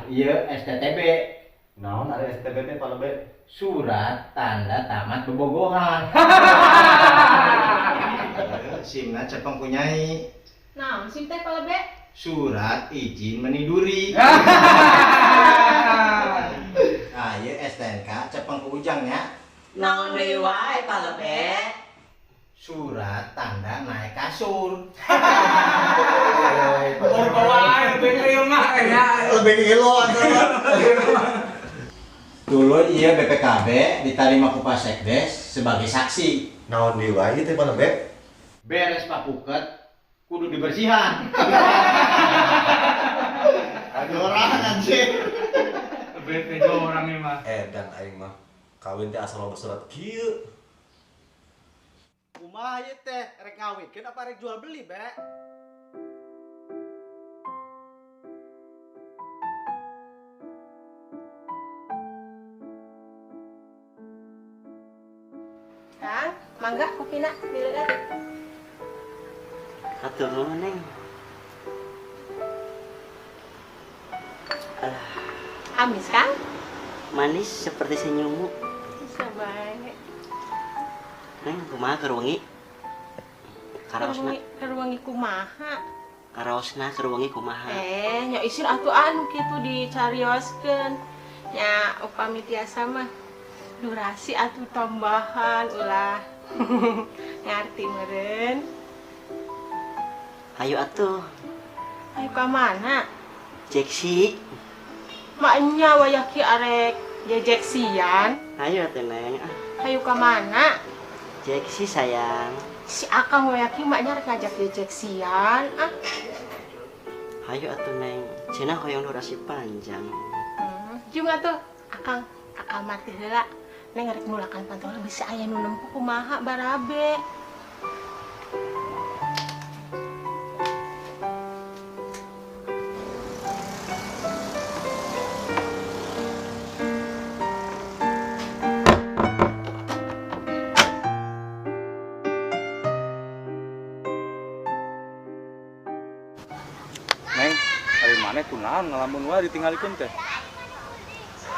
Ieu STTB. Naon ari STB teh, Pak Lebe? Surat tanda tamat bobogohan. Simna cepeng ku Nyai. Naon sim teh, Pak Lebe? Surat izin meniduri. Nah, ieu STNK cepeng ku Ujang nya. Naon deui wae, Pak Lebe? Surat tanda naik kasur. Baru wae lebih ke mah ya. Lebih gelo atuh. Dulu iya BPKB diterima ku Pak Sekdes sebagai saksi. Naon deui wae teh, Pak Lebe? Beres Pak Puket, kudu dibersihan. Aduh, orang anjir. Lebih ke orang ini mah. Edan aing mah. Kawin teh asal loba surat kieu. Kumaha ieu teh, rek ngawinkeun apa rek jual beli, Be? Kang, mangga kopina diledat. Hatur nuhun, Neng. Alah, Amis, Kang? Manis seperti senyummu. Bisa bae. Neng, kumaha keur wengi? Karaosna, Keur wengi kumaha? Karaosna keur wengi kumaha? Eh, nya isin atuh anu kitu dicarioskeun. Nya upami tiasa mah durasi atuh tambahan ulah. Ngarti meureun. Hayu atuh, Ayo ka mana? Jeksi. Maknya wayah ki arek jejeksian. Hayu atuh, Neng. Ah, Hayu ka mana? Jeksi sayang. Si Akang wayah ki maknya rek ngajak jejeksian. Ah. Hayu atuh, Neng. Cenah hoyong durasi panjang. Jeung atuh Akang ka kamar teh heula. Neng rek nulakan pantol bisa aya nu nempo kumaha barabe. Neng, ari maneh kunaon ngalamun wae ditinggalikeun teh?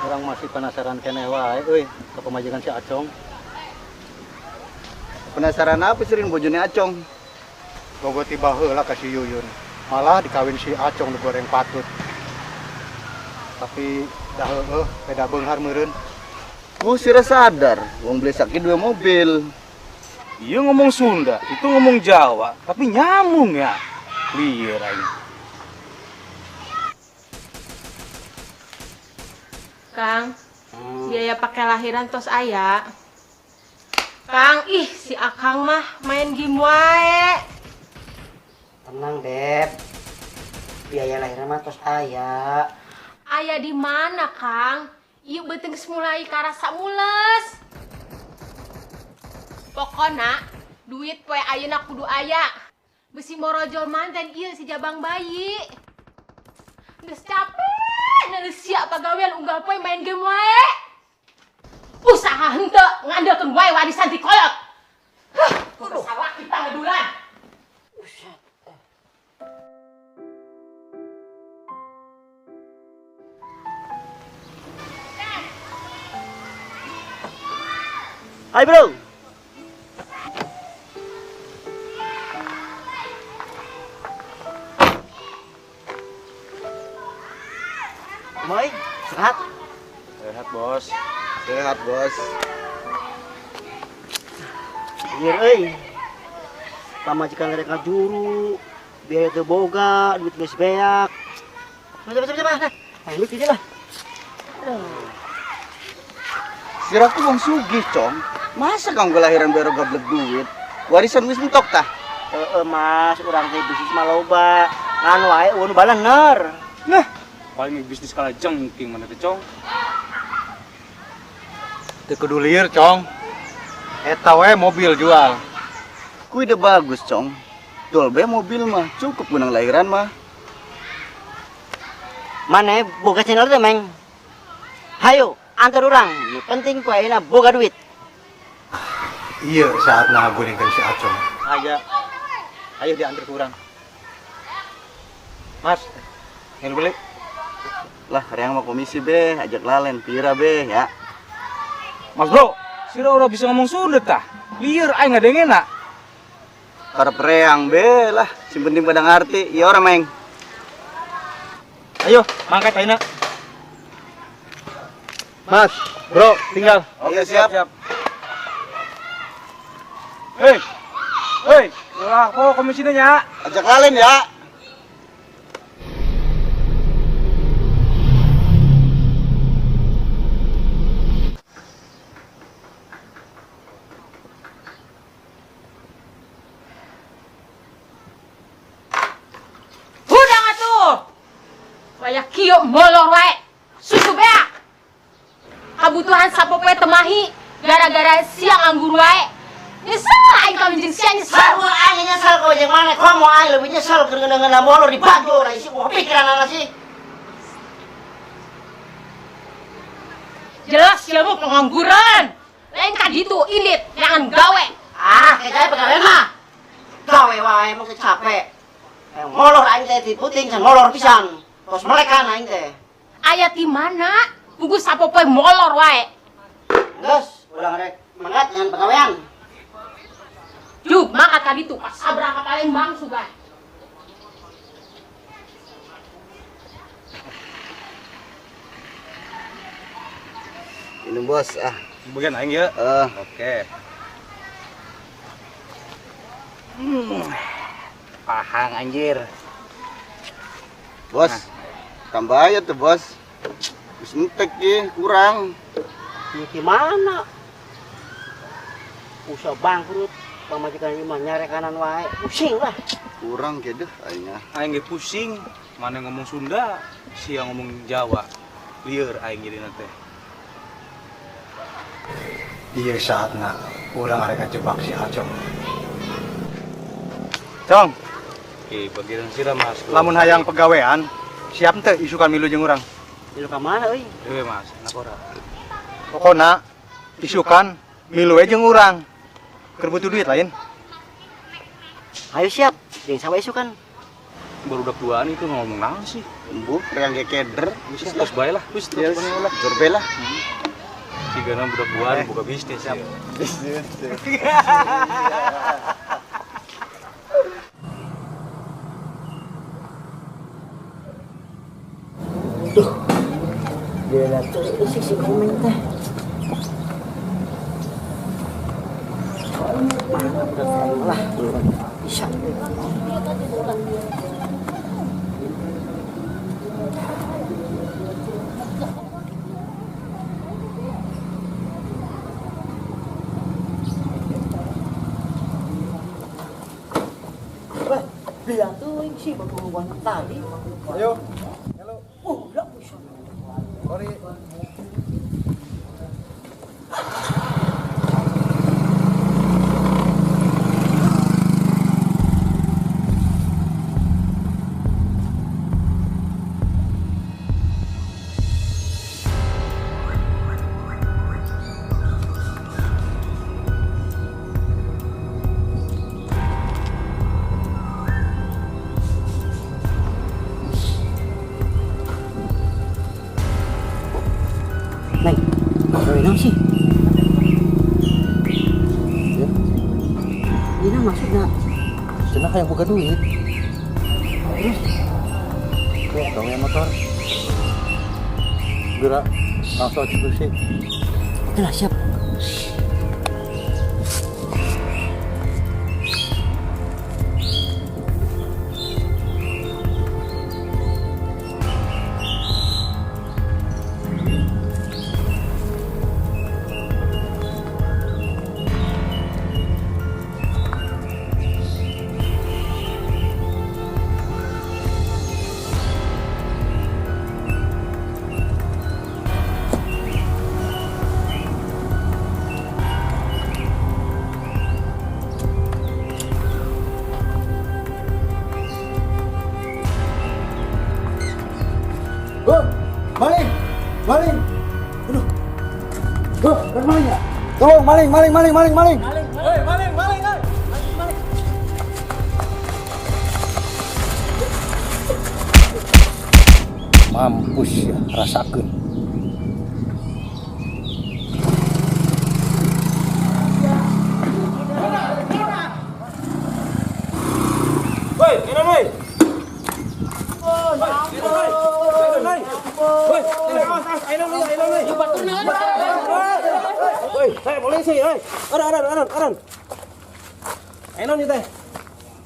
Urang masih penasaran keneh wae euy ka pamajikan si Acong. Penasaran apa sering bojone Acong? Bogo tiba heula ka si Yuyun. Malah dikawin si Acong nu goreng patut. Tapi dah heueuh beda beunghar meureun. Oh, sira sadar, wong beli sakit dua mobil. Iya ngomong Sunda, itu ngomong Jawa, tapi nyambung ya. Liar aing. Kang, biaya pakai lahiran tos aya. Kang, ih si Akang mah main game wae. Tenang, Beb. Biaya lahiran mah tos aya. Aya di mana, Kang? Ieu beuteung geus mulai karasa mules. Pokona duit poe ayeuna kudu aya. Besi morojol manten ieu si jabang bayi. Geus capek neuleuh sia pagawean unggal poe main game wae. Usaha henteu ngandelkeun wae warisan ti kolot. Huh, kudu salaki pangedulan. Hai, Bro. Moy, sehat? Sehat, Bos. Sehat, Bos. Lieur euy. Pamajikan rek ngajuru, biaya teu boga, duit geus beak. Coba coba coba. Nah, ayo duit lah. Aduh. Siraku wong sugih, Cong. Masa kang kelahiran baru gablek duit? Warisan wis entok tah? Heeh, Mas, urang teh bisnis mah loba. Ngan wae eueun balener. Nah, paling bisnis kalah jengking mana teh, Cong. Teu kudu lieur, Cong. Eta we mobil jual. Ku ide bagus, Cong. Dol be mobil mah, cukup menang lahiran mah. Mana boga channel teh, Meng? Hayo, antar urang. Nu penting ku ayeuna boga duit. Iya, saatna gulingkeun si Acong. Aya. Ayo diantar ku urang. Mas, ingin beli? Lah, reang mah komisi be, ajak lalen, pira be ya. Mas Bro, si Roro bisa ngomong Sunda tah. Lieur aing ngadengena. Karep reang be lah, sing penting pada ngarti. Iya orang maeng. Ayo, mangkat ayeuna. Mas, bro, tinggal. Oke, siap. Siap. Hei. Hei, lah kok komisinya nya? Ajak lalen ya. Hudang atuh. Waya kieu molor wae. Susu beak. Kabutuhan sapopoe temahi gara-gara siang anggur wae. Nyesel aing kawin jeung sia nyesel. Baru aing nyesel kau jeung mana? Komo aing lebih nyesel keur ngeunah molor di baju ora isi pikiran anak sih. Jelas sia mah pengangguran. Lain ka ditu indit jangan gawe. Ah, kayak pegawai mah. Gawe wae mah capek. Molor aing teh diputing can molor pisan. Tos melekan aing teh. Aya ti mana? Buku sapopoe molor wae. Geus, ulah rek mangkat ngan pagawean. Juk, mangkat ka ditu pas sabrang ka Palembang sugan. Minum bos ah. Bagian aing ya. Oke. Pahang anjir. Bos. Nah. Tambah aja tuh bos. Wis entek ye, kurang. Ya gimana? Usaha bangkrut, pamajikan ieu mah nyarekanan wae. Pusing lah. Kurang ge deh aingnya. Aing ge pusing, mana ngomong Sunda, sia ngomong Jawa. Lieur aing jadi teh. Iya saatna urang arek jebak si Acong. Cong. Oke, bagian sira Mas. Lamun hayang pegawean, siap teu isukan milu jeung urang? Milu ka mana euy? Dewe Mas, enak ora. Pokona isukan milu we jeung urang. Keur butuh duit lain. Ayo siap, jeung sawa isukan. Baru udah duaan itu ngomong naon sih? Embuh, reang ge keder. Wis tos bae lah, wis tos bae lah. Jor bae lah. Cigana budak buahan buka bisnis ya. Bisnis. Duh. Gila tuh sih si komen teh. Mana budak lah, bisa. Wah, bilang tuh sih bapak tadi. Ayo. Halo. Oh, udah bisa. Sorry. Neng, gawe sih? Ya. Ini maksudnya? Cenah kayak buka duit. Terus? Tuh, gawe motor. Gerak, langsung eksekusi. Oke lah, siap. Maling! Maling! Aduh. Tuh, kan maling ya? Tolong, maling, maling, maling, maling, maling. Hei, maling, maling, hei. Maling. Mampus ya, rasakeun. Woi, enak woi. Woi, woi, saya polisi, woi. Aran, aran, aran. Enak nih teh.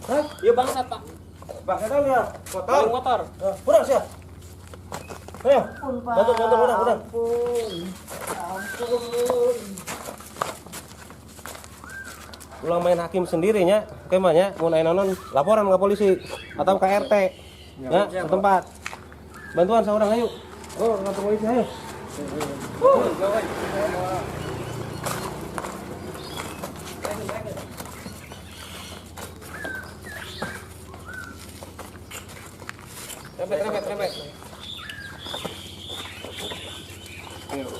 Hah? Iya bangsat, Pak. Bangsat ya, motor. Motor. Kurang sih. Ayo. Bantu, bantu, kurang, kurang. Ampun. Ampun. Ulang main hakim sendirinya, oke mah nya, mun aya naon laporan ke polisi atau ke RT. Ya, setempat. Bantuan seorang ayo. Oh, ke polisi ayo. Rempet, rempet, rempet. Ayo.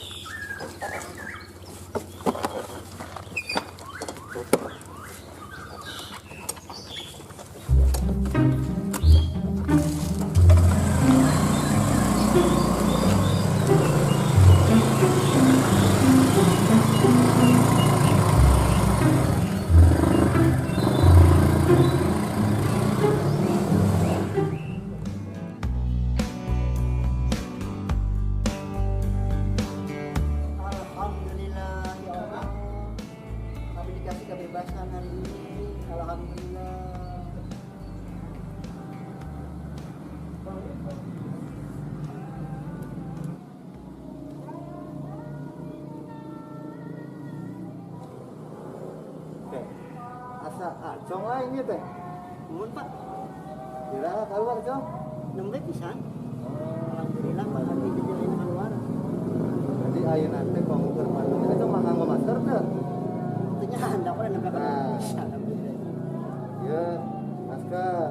Alhamdulillah ya Allah. Kami dikasih kebebasan hari ini. Alhamdulillah. Asa acong lah ini teh. Nuhun Pak. Kira keluar cong. Nembe pisan. Alhamdulillah Pak abi jadi ayeuna keluar. Jadi ayeuna teh komo keur pandemi acong mah nganggo masker teh. Teu nya handap we nembe Nah. Alhamdulillah. Ieu masker.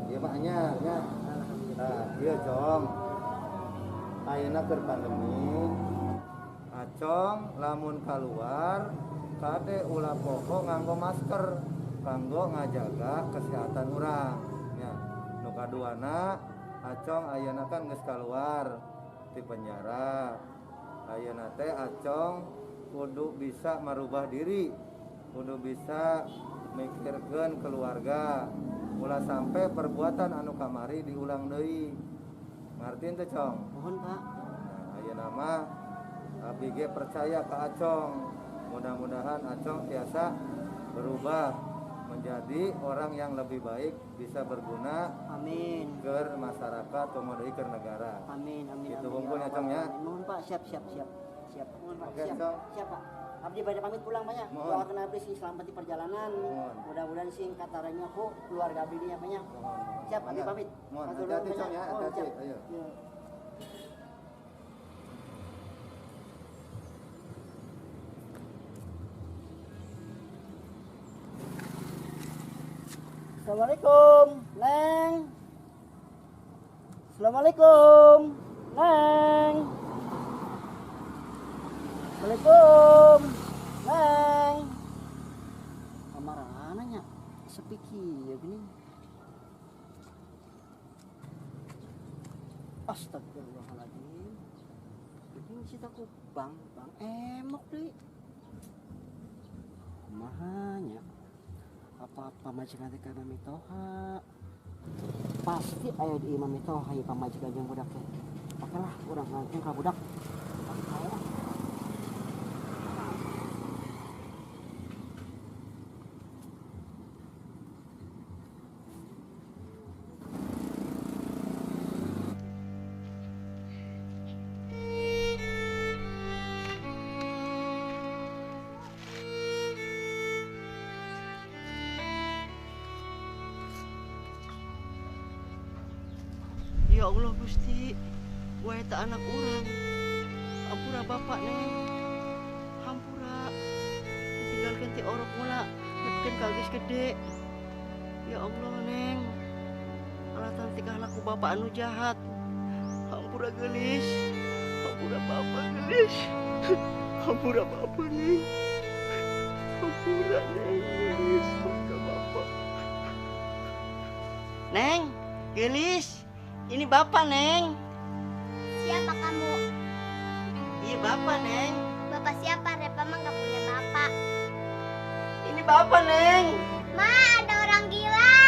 Ieu mah anyar nya. Alhamdulillah. Nah, ieu cong. Ayeuna keur pandemi. Acong lamun keluar kade ulah poho nganggo masker kanggo ngajaga kesehatan urang nya. Nu kaduana Acong ayeuna kan geus kaluar ti penjara. Ayeuna teh Acong kudu bisa merubah diri, kudu bisa mikirkeun keluarga. Ulah sampai perbuatan anu kamari diulang deui. Ngarti teu, Cong? Mohon Pak. Nah, ayeuna mah abdi ge percaya ka Acong. Mudah-mudahan Acong tiasa berubah menjadi orang yang lebih baik, bisa berguna Amin. ke masyarakat, komo deui ke negara. Amin amin. Gitu amin. hungkul nya, Cong ya. Amin. Mohon Pak, siap siap siap. Siap. Mohon Pak. Oke, Siap. Cong. Siap Pak. Abdi pada pamit pulang Pak ya. Mohon. Doakan abdi sing selamat di perjalanan. Mohon. Mudah-mudahan sing kataranya ku keluarga abdi nya Pak ya. Mohon. Siap, abdi Mangga. pamit. Mohon, Matur nuwun, hati-hati, Pak, Cong ya, Mohon, hati-hati. siap. Ayo. Iya. Assalamualaikum, Neng. Assalamualaikum, Neng. Assalamualaikum, Neng. Kamarana nya sepi kieu geuning. Astagfirullahaladzim. Ini sih aku bang, bang emok deui. Kumaha nya? Apa pamajikan teh ka Mami Toha? Pasti aya di imah Mitoha ieu pamajikan jeung budak teh. Oke lah, urang ngangkung ka budak. Oke lah. Ya Allah Gusti, gue eta anak urang. Hampura bapak Neng. Hampura. Ditinggalkan ti orok mula, nepikeun ka geus gede. Ya Allah Neng. Alatan tingkah laku bapak anu jahat. Hampura geulis. Hampura bapak geulis. Hampura bapak Neng. Hampura Neng geulis. Hampura bapak. Neng, geulis. Ini bapak, Neng. bapak, Neng. Bapak siapa? Repa mah nggak punya bapak. Ini bapak, Neng. Ma, ada orang gila.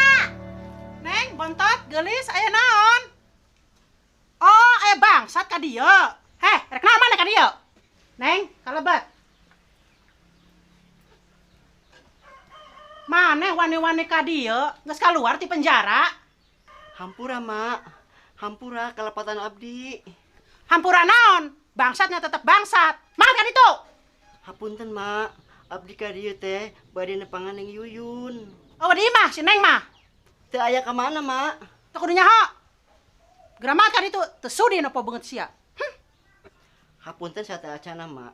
Neng, bontot, gelis, aya naon? Oh, aya bangsat ka dieu. Heh, rek naon maneh ka dieu? Neng, kalebet. Maneh wani-wani ka dieu, geus kaluar ti penjara. Hampura, Mak. Hampura kalepatan abdi. Hampura naon? Bangsatnya tetep bangsat. Mangat ka ditu. Hapunten, Mak. Abdi ka dieu teh bade nepangan Neng Yuyun. Oh, di imah si Neng mah. Teu aya ka mana, Mak? Teu kudu nyaho. Geura mangat ka ditu, teu sudi nepo beungeut sia. Hapunten sateuacana, Mak.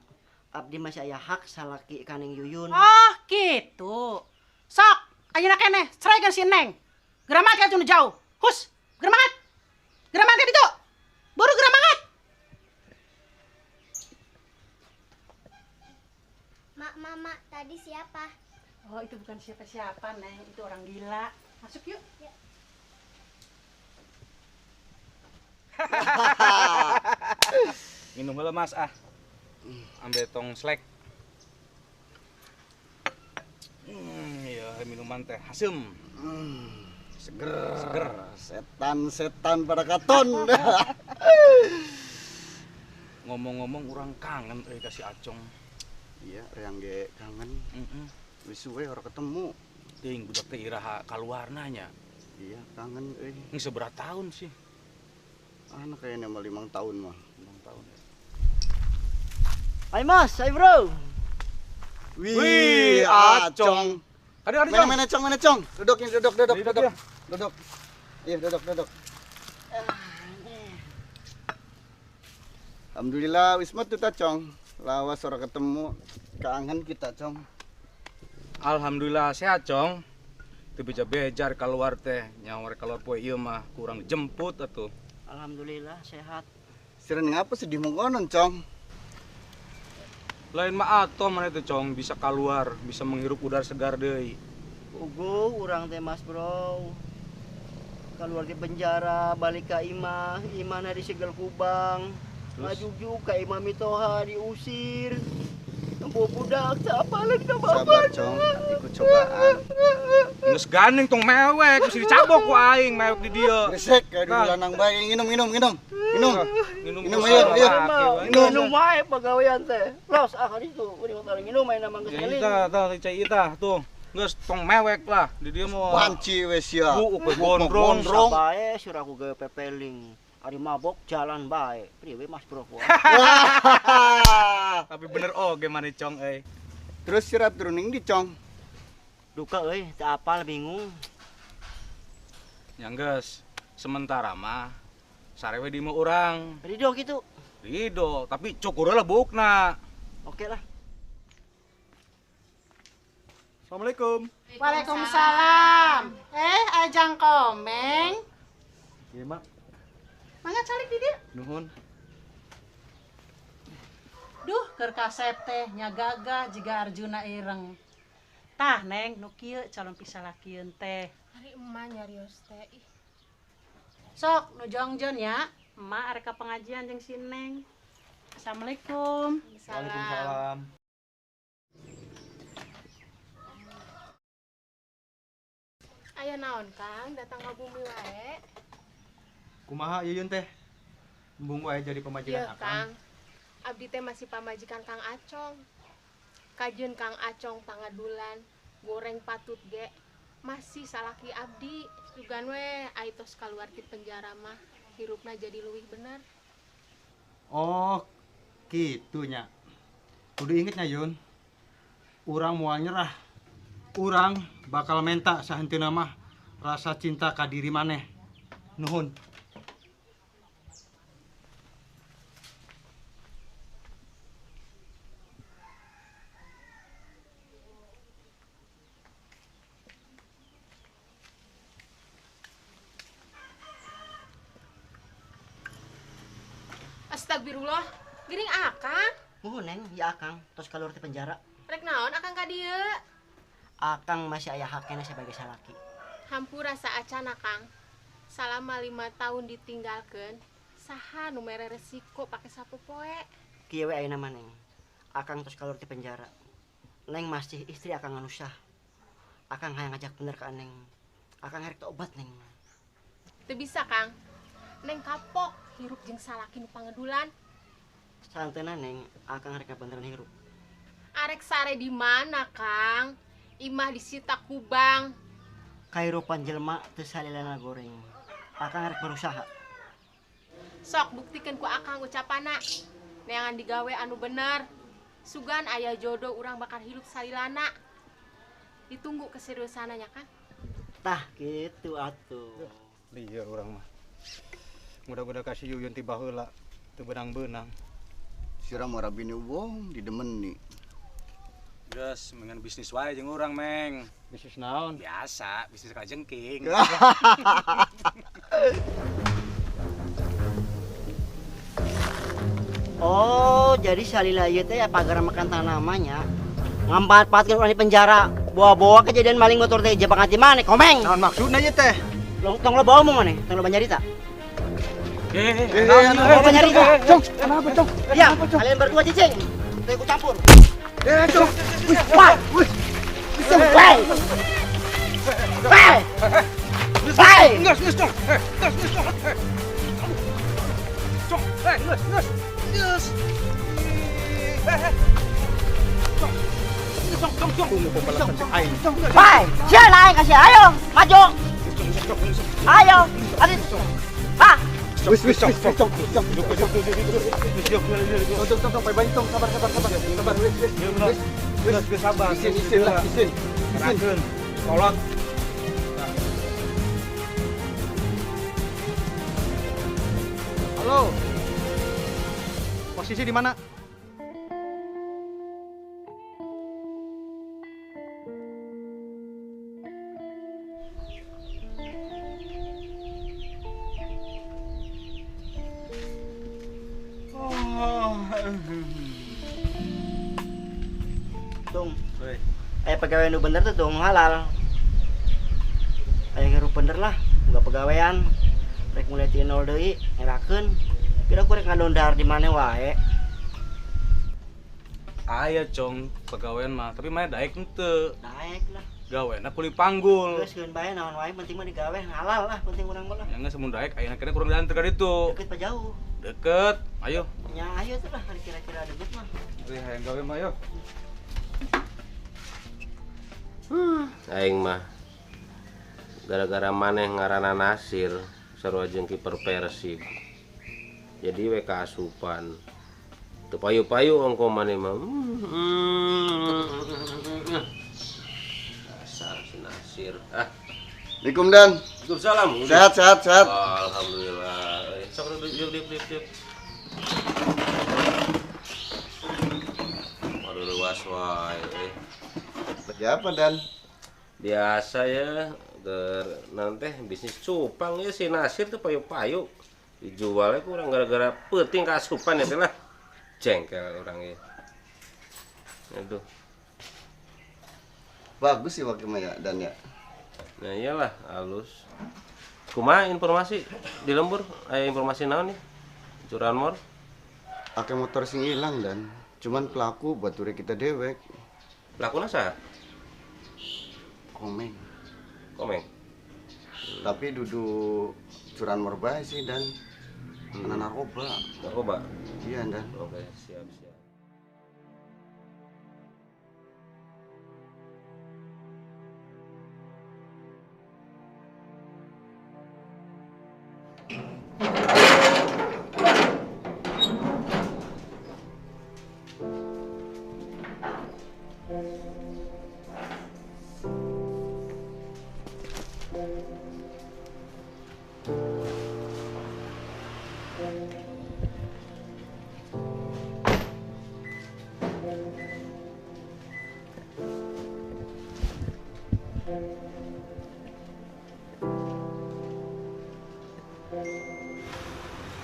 Abdi masih aya hak salaki ka Neng Yuyun. Oh, gitu. Sok, ayeuna keneh ceraikan si Neng. Geura mangat ka ditu nu jauh. Hus, geura mangat. Geura mangat ka ditu. Buru geura mangat. Mak, mama, tadi siapa? Oh, itu bukan siapa-siapa, Neng. Itu orang gila. Masuk yuk. Ya. Minum heula, Mas, ah. Ambil tong slek. Iya, minuman teh haseum. Seger. Seger. Setan-setan pada katon. Ngomong-ngomong urang kangen euy ka si Acong. Iya, reang ge kangen. Wis suwe ora ketemu. Teuing budak teh iraha kaluarna nya. Iya, kangen euy. Geus sabaraha tahun sih? Anak kayaknya mah 5 tahun mah. 5 tahun ya. Hai Mas, hai Bro. Wih, Acong. Aduh, aduh, Mana mana Cong, mana Cong? Duduk ini, duduk, duduk, Duduk, duduk. ya. Duduk. Iya, duduk, duduk. Alhamdulillah wis metu ta, Cong. Lawas ora ketemu. Kangen kita, Cong. Alhamdulillah sehat, Cong. Teu beja-bejar keluar teh, nyawa keluar poe ieu mah kurang jemput atuh. Alhamdulillah sehat. Sirene ngapa sedih mengkonon, Cong? Lain mah atoh mana teh, Cong, bisa keluar, bisa menghirup udara segar deui. Ugu urang teh Mas Bro. Keluar di penjara, balik ka imah, imahna disegel kubang. Ngajugjug ka imah mitoha diusir. Tempo budak siapa lagi ka bapak. Sabar, Cong. Ikut cobaan. Geus gandeng tong mewek, geus dicabok ku aing mewek di dieu. Resek kayak dulu lanang bae nginum nginum nginum. Minum. Minum Minum, ayo, ayo. Minum, minum wae pagawean teh. Los ah ka ditu, kuring mah nginum aya mah geus Ya ngeling. ita, tah cai ita tuh. Geus tong mewek lah di dieu mah. Panci wes ya. Buuk we gondrong. Gondrong. Bae surah aku gawe pepeling. Ari mabok jalan bae. Priwe Mas Bro? Tapi bener oge maneh Cong euy. Terus sirat turuning di, Cong. Duka euy, teu apal bingung. Ya geus, sementara mah sarewe di imah urang. Rido gitu. Rido, tapi cukur lah buukna. Oke lah. Assalamualaikum. Waalaikumsalam. Eh, Ajang Komeng. Iya, Mak. Mangga calik di dieu. Nuhun. Duh, keur kasep teh nya gagah jiga Arjuna ireng. Tah, Neng, nu kieu calon pisalakieun teh. Ari emak nyarios teh. Ih, Sok, nu jongjon ya. Emak arek ka pengajian jeung si Neng. Assalamualaikum. Waalaikumsalam. Aya naon, Kang? Datang ka bumi wae. Kumaha Yuyun teh? Embung wae jadi pamajikan Iya, akang. Kang. Abdi teh masih pamajikan Kang Acong. Kajeun Kang Acong pangadulan, goreng patut ge. Masih salaki abdi. Sugan we ai tos kaluar ti penjara mah hirupna jadi leuwih bener. Oh, kitu nya. Kudu inget nya Yun. Urang moal nyerah. Urang bakal menta sahenteuna mah rasa cinta ka diri maneh. Nuhun. Astagfirullah, geuning akang. Muhun Neng, ya Akang, tos keluar ti penjara. Rek naon akang ka dieu? Akang masih aya hakena sebagai salaki. Hampura saacana Kang. Salama 5 tahun ditinggalkeun, saha nu mere resiko pake sapopoe? Kieu we ayeuna mah Neng. Akang tos kaluar ti penjara. Neng masih istri akang anu sah. Akang hayang ngajak bener ka Neng. Akang rek tobat Neng. Teu bisa Kang. Neng kapok hirup jeung salaki nu pangedulan. Sahenteuna Neng, akang rek beneran hirup. Arek sare di mana Kang? Imah disita ku bank. Kahirupan jelema teu salilana goreng. Akang rek berusaha. Sok buktikeun ku akang ucapana. Neangan digawe anu bener. Sugan aya jodoh urang bakal hirup salilana. Ditunggu keseriusananya Kang. Tah gitu atuh. Lieur urang mah. Mudah-mudahan kasih Yuyun ti baheula teu beunang-beunang. Sira mah bini wong didemeni. Geus, mengan bisnis wae jeung urang, Meng. Bisnis naon? Biasa, bisnis kalajengking. Oh, jadi salila ieu teh pagar makan tanamannya. Ngamanfaatkeun urang di penjara, bawa-bawa kejadian maling motor teh jebakan ti maneh, komeng. Naon maksudna ieu teh? Tong lo bawa omong maneh, tong lo nyarita. Kenapa nyarita? Cong, kenapa, Cong? Ya, kalian berdua cicing. Teu ikut campur. Cong. Wah. Wih. Wah. Wah. Geus, Cong. Geus, Cong. Cong, geus, geus. Geus. Cong. Cong, Cong, Cong. Tunggu pembalasan si aing. Wah, sia lain kasih ayo, maju. Ayo, ayo. Hah? Wis, wis, Cong, Cong, Cong, Cong, Cong, Cong, Cong, baik, Cong, sabar, sabar, sabar, sabar, wis, wis, wis, wis, wis, sabar, isin, isin lah, isin, isin, kolot. Halo, posisi di mana? Tung, pegawai nu bener tuh tung halal. Aya ngirup bener lah, boga pegawean. Rek mulai ti nol deui, ngerakeun. Kira ku rek ngadondar di mana wae. Aya Cong, pegawean mah, tapi mah daek henteu. Daek lah. Gawena kuli panggul. Geus keun bae naon wae, penting mah digawe halal lah, penting urang mah lah. Ya geus mun daek ayeuna kena kurang diantar ka ditu. Deket pa jauh? Deket, ayo. Ya ayo tuh lah, kira-kira deket mah. Euy hayang gawe mah yo. Aing mah gara-gara maneh ngaranna Nasir sarua jeung kiper Persib. Jadi we kaasupan. Teu payu-payu ongko maneh mah. Dasar si Nasir. Ah. Assalamualaikum Dan. Waalaikumsalam. Sehat, sehat, sehat. Alhamdulillah. Sok duduk, duduk, duduk, duduk. Waduh luas wae. Siapa Dan? Biasa ya, nanti bisnis cupang ya si Nasir tuh payu-payu dijualnya kurang gara-gara peuting kasupan ya lah. Jengkel orangnya. Aduh. Bagus sih waktu ya Dan ya. Nah iyalah halus. Kumaha informasi di lembur? Aya informasi naon nih? Curanmor? Ake motor sing hilang Dan. Cuman pelaku buat turi kita dewek. Pelakunya saha? Komeng. Komeng. Tapi duduk curanmor bae sih Dan. Kena narkoba. Narkoba? Iya Dan. Oke, siap, siap.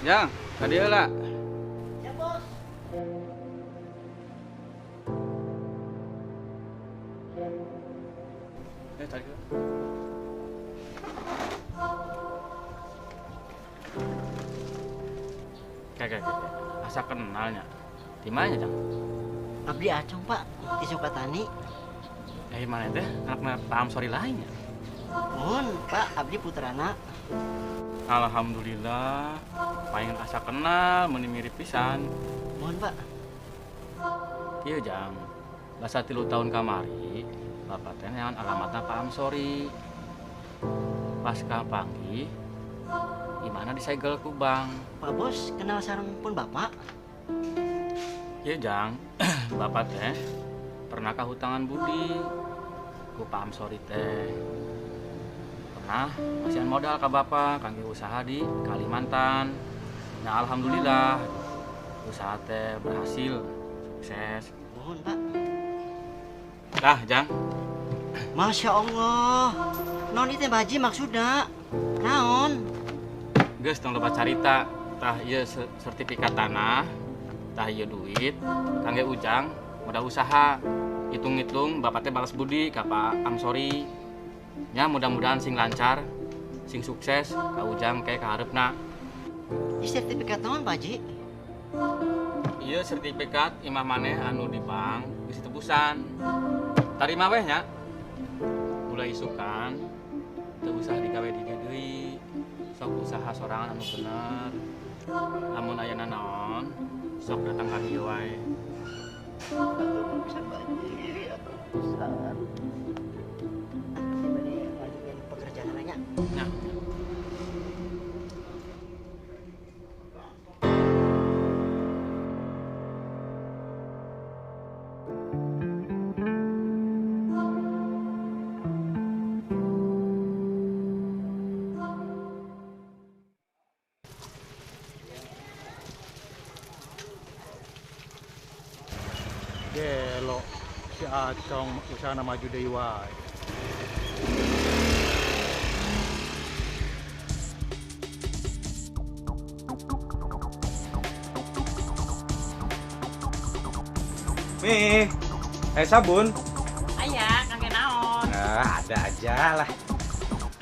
Yang, tadi lah. Ya, Bos. Tadi. Kayak asa kenalnya. Di mana, Jang? Abdi Acong, Pak, di Sukatani. Mana teh? Anak Pak Amsori lainnya. Mohon, Pak, abdi putrana. Alhamdulillah, paling asa kenal, meni mirip pisan. Mohon, Pak. Iya, Jang. Basa 3 tahun kamari, bapak teh neangan alamatna Pak Amsori. Pasca panggih, gimana disegel ku bank. Pak Bos kenal sareng pun bapak? Iya, Jang. Bapak teh pernah kahutangan budi ku Pak Amsori teh. Pernah masihan modal ke bapak kangge usaha di Kalimantan. Nah, alhamdulillah usaha teh berhasil, sukses. Mohon, Pak. Tah, Jang. Masya Allah. Non itu baji maksudna. Naon? Geus tong loba carita. Tah ieu sertifikat tanah, tah ieu duit kangge Ujang modal usaha. Hitung-hitung bapak teh balas budi ka Pak Amsori. Nya mudah-mudahan sing lancar, sing sukses ka Ujang kayak ka hareupna. Ieu sertifikat naon, Pak Haji? Ieu sertifikat imah maneh anu di bank geus ditebusan. Tarima weh nya. Mulai isukan teu usah digawe di dieu deui. Sok usaha sorangan anu bener. Lamun aya nanaon, sok datang ka dieu wae. Atur pisan, Pak Haji, atur pisan. Lanjutin pekerjaan nanya. Nah. Gelo, si Acong usahana maju deui wae. Nih, sabun. Aya, kangge naon? Nah, ada aja lah.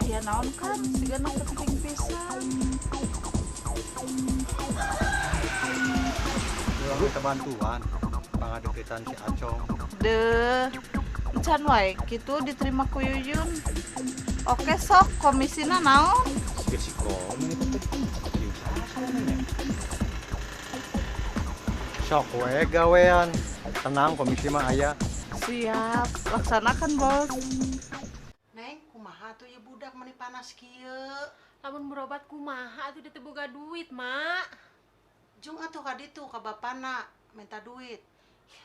Aya naon kan, siga nu penting pisan. Urang minta bantuan pangadeukeutan si Acong. Deuh, encan wae kitu diterima ku Yuyun. Oke sok, komisina naon? Si komen itu teh. Sok we gawean. Tenang, komisi mah aya. Siap, laksanakan bos. Neng, kumaha tuh ya budak meni panas kieu. Lamun berobat kumaha atuh teu boga duit, Mak. Jung atuh ka ditu ka bapana minta duit.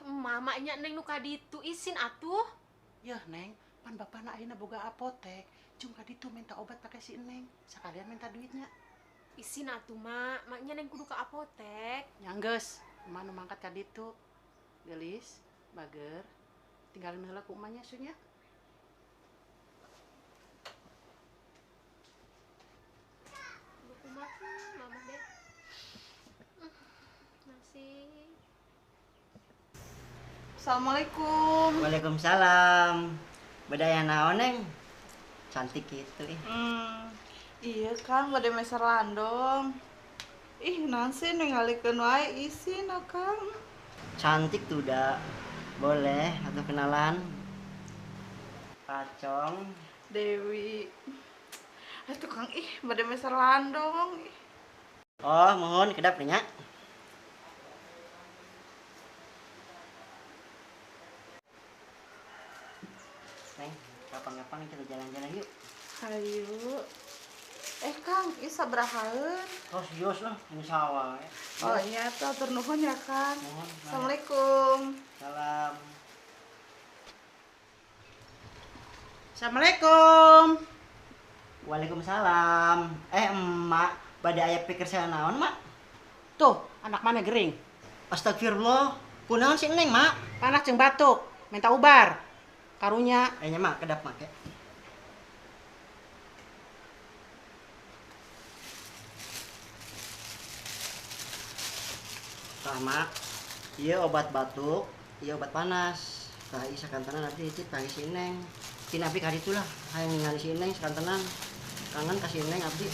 Mamanya Neng nu ka ditu isin atuh. Yeuh, Neng, pan bapana ayeuna boga apotek. Jung ka ditu minta obat pake si Neng. Sekalian minta duitnya. Isin atuh, Mak. Maknya Neng kudu ka apotek. Nya geus, emak nu mangkat ka ditu. Gelis, bager, tinggalin heula ku emaknya sunya. Kumaha mama deh. Masih. Assalamualaikum. Waalaikumsalam. Bedaya naon, Neng? Cantik gitu ih. Iya, Kang, bade meser landong. Ih, naon sih ningalikeun wae isin, Kang. Cantik tuh dah. Boleh atau kenalan? Pacong. Dewi. Atuh Kang, ih bade meser landong. Ih. Oh, mohon kedap nya. Neng, kapan-kapan kita jalan-jalan yuk. Ayo. Kang, ieu sabarahaeun? Oh, serius lah, ini sawah. Oh iya, tuh atur nuhun ya, Kang. Nuhun. Assalamualaikum. Salam. Assalamualaikum. Waalaikumsalam. Emak, bade aya pikir saya naon, Mak? Tuh, anak mana gering? Astagfirullah. Kunaon si Neng, Mak? Panas jeung batuk, minta ubar. Karunya. Nya, Mak, kedap make. Tah, Mak, ieu obat batuk, ieu obat panas. Tah ieu sakantenan abdi titip ka si Neng. Kin abdi ka ditu lah, hayang ningali si Neng sakantenan. Kangen ka si Neng abdi.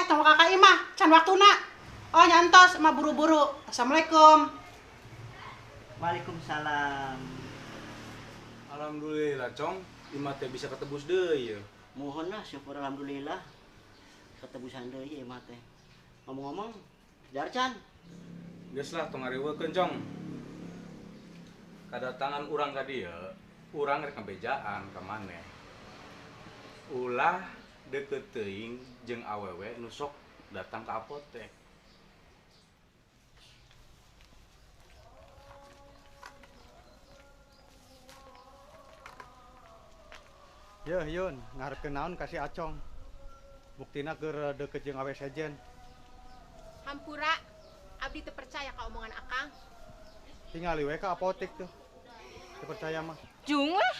Tong kakak imah, can waktuna. Oh, nyantos, mah buru-buru. Assalamualaikum. Waalaikumsalam. Alhamdulillah, Cong. Imah teh bisa ketebus deui ya. Mohon lah syukur alhamdulillah. Ketebusan deui imah teh. Ngomong-ngomong, jar can. Geus lah tong ngariweukeun, Cong. Kadatangan urang ka dieu, urang rek ngabejaan ka maneh. Ulah deket teuing jeung awewe nu sok datang ka apotek. Yeuh Yun, ngarepkeun naon ka si Acong. Buktina keur deket jeung awe sejen. Hampura, abdi teu percaya ka omongan Akang. Tingali we ka apotek tuh. Teu percaya mah. Jung lah.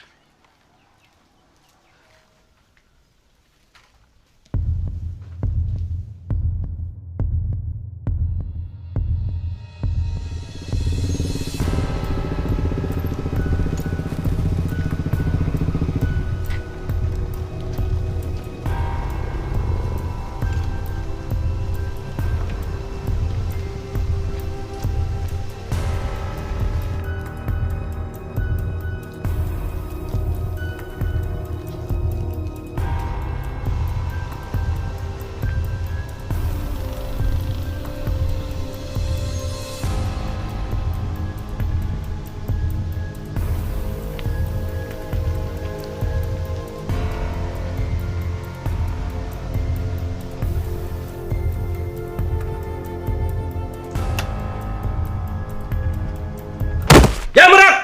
Jangan berak!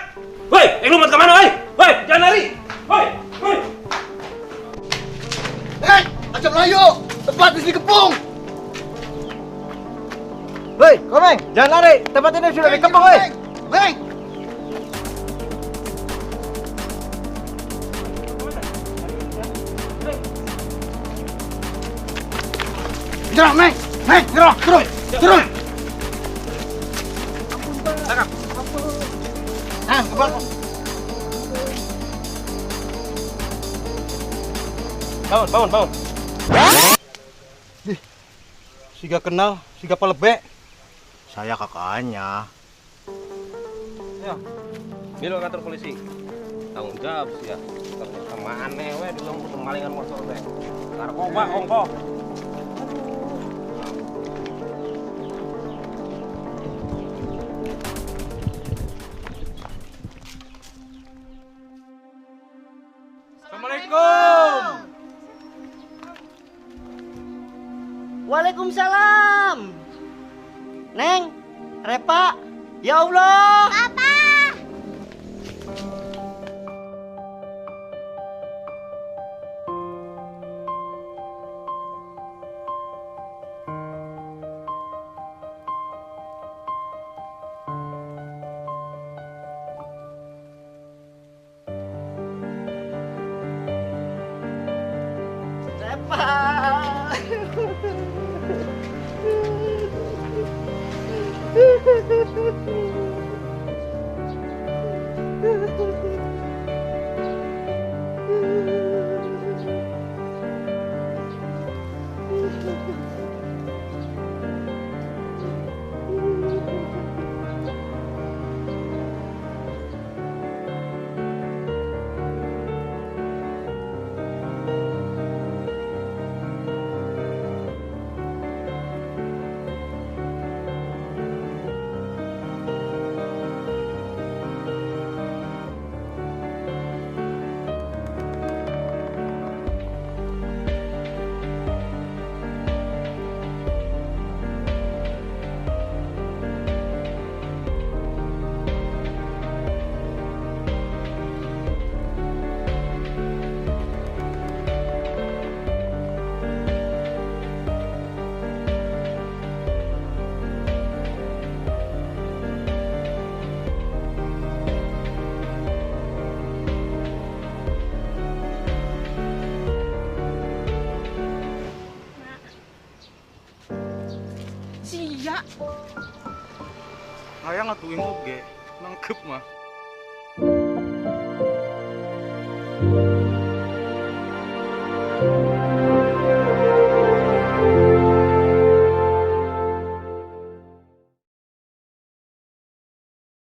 Woi, lu mau kemana, woi? Woi, jangan lari! Woi, woi! Hei, Acap Melayu! Tempat di sini kepung! Woi, Komeng, jangan lari! Tempat ini sudah dikepung, woi! Meng! Nyerah, Meng! Meng, nyerah! Turun! Turun! Tangkap! Nah, ke belakang. Bangun, bangun, bangun. Dih, siga kenal, siga palebek. Saya kakaknya. Ya, ini lo kantor polisi. Tanggung jawab sih ya. Sama aneh we, dulu malingan motor teh. Narkoba ongkoh. Assalamualaikum. Waalaikumsalam. Neng, Repa, ya Allah. Papa. Repa. Sia. Hayang atuh oge, nangkep mah.